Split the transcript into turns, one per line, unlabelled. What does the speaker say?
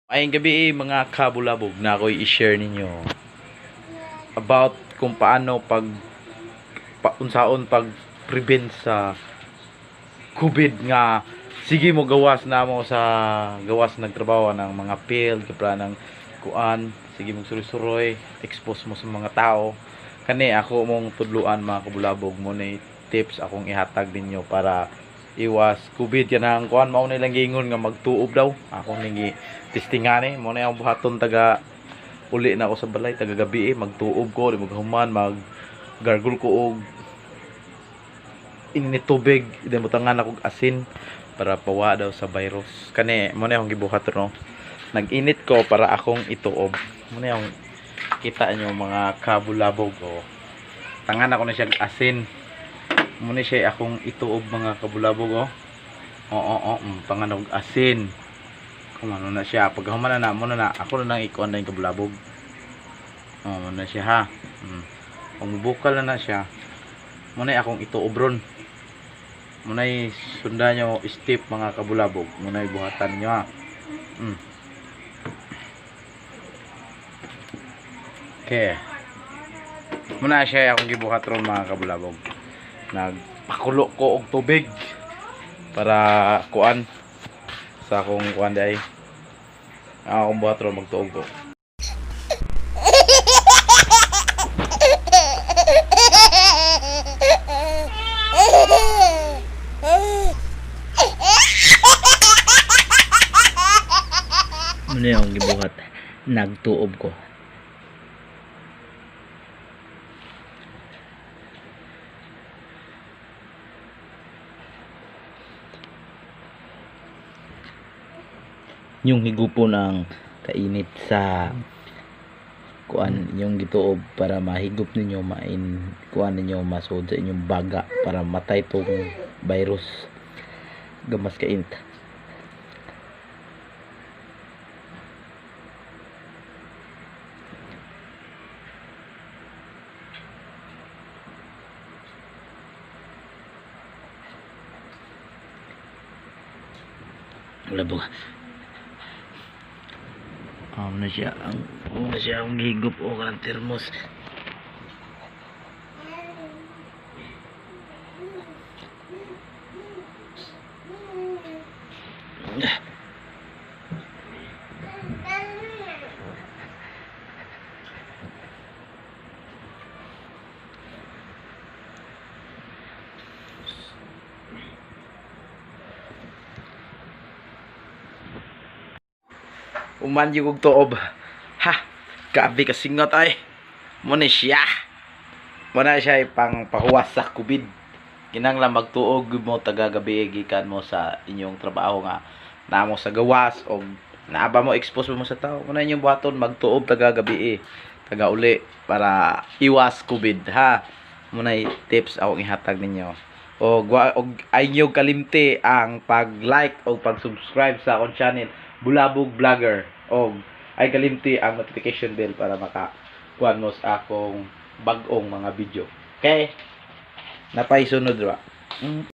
Ayong gabi mga kabulabog na ako'y i-share ninyo about kung paano unsaon pag prevent sa COVID nga sige mo gawas na mo sa gawas nagtrabaho ng mga field kapla ng kuan, sige mo suroy-suroy expose mo sa mga tao kani ako mong tudluan mga kabulabog mo na tips akong ihatag ninyo para iwas COVID yan ang kuan mao na lang gingon nga magtuob daw ako ningi testingani mo na ang buhaton taga uli na ako sa balay taga gabi magtuob ko di maghuman mag gargle ko og init tubig di mo tangan ako asin para pawa daw sa virus kani mo na akong gibuhat no nag-init ko para akong ituob mo na yung kita nyo mga kabulabog ko tangan ako na siya asin muna siya akong ituob mga kabulabog panganog asin kung ano na siya pag humana na muna na ako na nang ikuan na yung kabulabog muna siya ha kung bukal na siya muna akong ituob ron muna sundan nyo step mga kabulabog muna buhatan nyo ha okay muna siya akong gibuhat ron mga kabulabog nagpakulo ko og tubig para kuan sa akong kuan day akong buhat ron magtuog ko
ano yung gibuhat nagtuob ko yung higupo ng kainit sa kuan yung gituob para mahigop ninyo kuan ninyo masud sa inyong baga para matay tong virus gamas kainit. Labog na siya ang higup o kanang termos
uman yung tuob ha gabi kasingot ay muna siya pang pahuwas sa COVID kinanglan magtuog mo taga gabi gikan mo sa inyong trabaho nga namo sa gawas o naaba mo expose mo sa tao muna inyong buhaton magtuob taga gabi taga uli para iwas COVID ha muna tips akong ihatag ninyo og ayong kalimti ang pag-like o pag-subscribe sa akong channel Bulabog Vlogger o ay kalimti ang notification bell para makakuan mo sa akong bag-ong mga video. Okay? Napay sunod ra.